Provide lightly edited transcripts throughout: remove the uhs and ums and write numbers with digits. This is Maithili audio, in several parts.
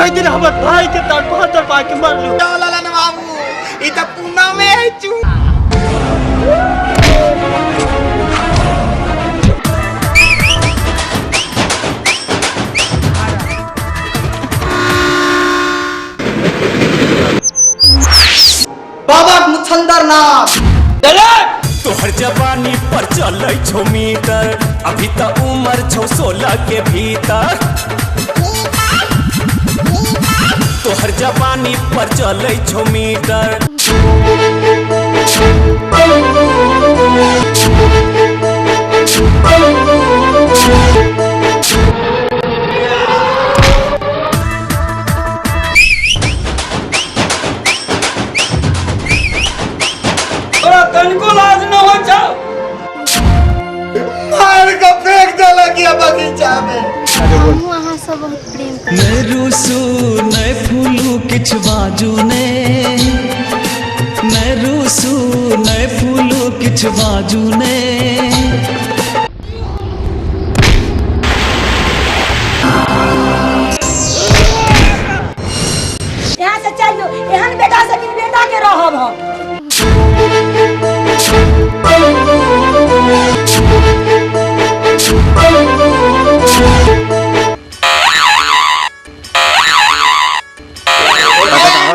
ओहि दिन हमर भाई के तड़पा तड़पा के मरलू। ललन बाबू, ई तऽ पूना में है चू। बाबा मुछंदर नाथ। तोहर जवानी पर चलै छौ मीटर, अभी त उम्र छौ 16 के भीतर। तोहर जवानी पर चलै छौ मीटर। तोरा तनिको लाज न होइ छौ? मार के फेंक देलक ये बगीचा में। हमहूँ अहाँ से बहुत प्रेम करै। नै रूसू नै फूलू किछु बाजू ने, नै रूसू नै फूलू किछु बाजू ने। यहाँ से चल जो, एहन बेटा से बिन बेटा के रहब हम।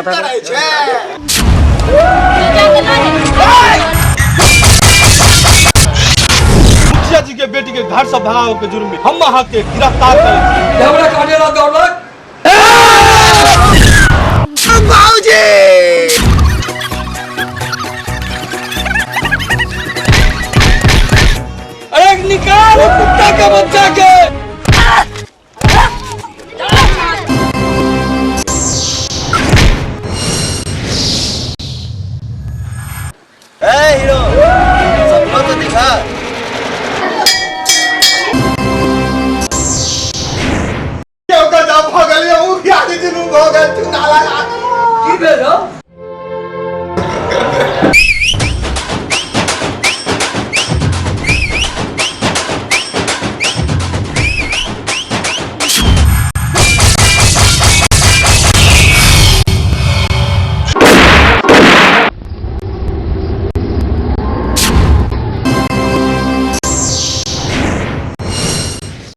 करै छै। मुखिया जी के बेटी के घर से भगावे के जुर्म में हम अहाँ के गिरफ्तार करै छी। हमरा काटेला दौड़लक। बाबूजी, अरे निकाल कुत्ता के बच्चा के।